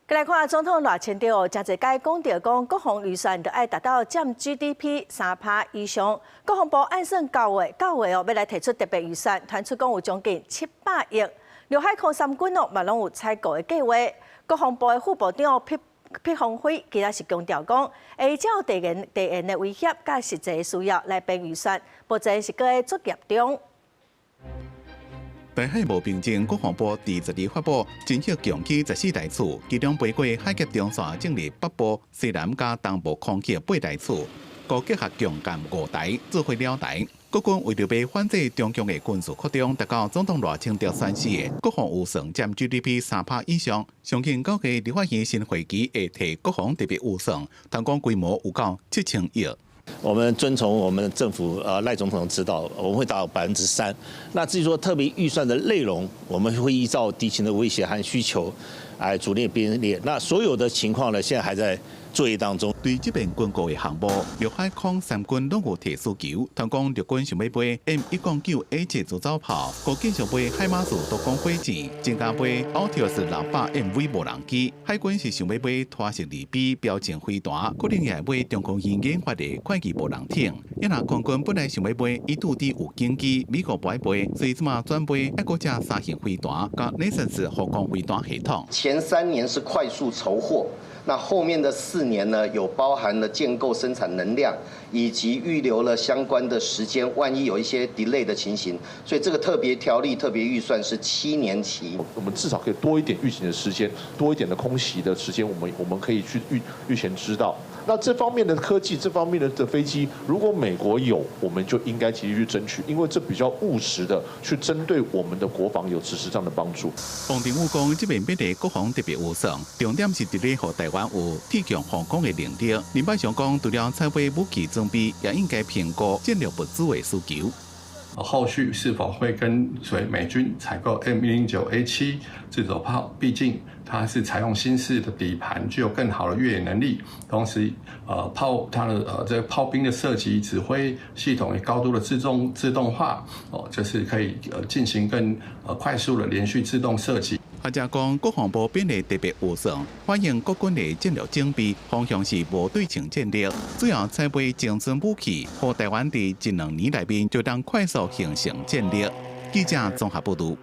來看總統賴清德哦，誠濟擺講著講國防預算著愛達到佔 GDP 3趴以上。國防部按算九月哦，欲來提出特別預算，傳出講有將近700億。陸海空三軍哦，嘛攏有採購的計劃。國防部的副部長畢畢鴻輝今仔是強調講，會照地緣的威脅佮實際需要來編預算，目前是閣咧作業中。台海無平靜，國防部佇12發布偵測共機14台次，其中包括海峽中線進入北部、西南佮東部空域八台次，閣結合共艦五台，做伙兩台。國軍為著欲反制中共的軍事擴張，達到總統賴清德宣示的國防預算佔 GDP 3趴以上，上近9月立法院新會期會提國防特別預算，通講規模有夠7000億。我們遵從我們政府賴總統的指導，我們會達到3%。那至於說特別預算的內容，我們會依照敵情的威脅和需求來逐列編列。那所有的情況呢，現在還在作業當中。對這邊軍購的項目，陸海空三軍攏有提需求。通講陸軍想欲買 M109A7自走炮，閣繼續買海馬斯多管火箭，增加買 Altius 600 MV 無人機。海軍是想欲買拖式2B 標槍飛彈，可能也會買中科院研發的快機無人艇。抑若空軍本來想欲買 E-2D 預警機，美國無愛買，所以這馬轉買愛國者三型飛彈佮 NASAMS 防空飛彈系統。前3年是快速籌貨。那後面的4年呢，有包含了建構生產能量，以及預留了相關的時間，萬一有一些 delay 的情形，所以這個特別條例、特別預算是7年期。我們至少可以多一點預警的時間，多一點的空襲的時間，我們可以去預前知道。那這方面的科技，這方面的飛機，如果美國有，我們就應該積極去爭取，因為這比較務實的去針對我們的國防有實質上的幫助。王定宇講，這邊變的國防特別預算，重點是佇咧予台灣有鐵強防空的能力。林百祥講，除了採買武器裝備，也應該評估戰略物資的需求。後續是否會跟隨美軍採購 M109A7自走炮？畢竟它是採用新式的底盤，具有更好的越野能力。同時，炮它的這個炮兵的射擊指揮系統也高度的自動化，哦，就是可以進行更快速的連續自動射擊。學者講，國防部編的特別預算，反映國軍的戰略準備方向是無對稱戰略，主要採買精準武器，予台灣佇一兩年內面就當快速形成戰力。記者綜合報導。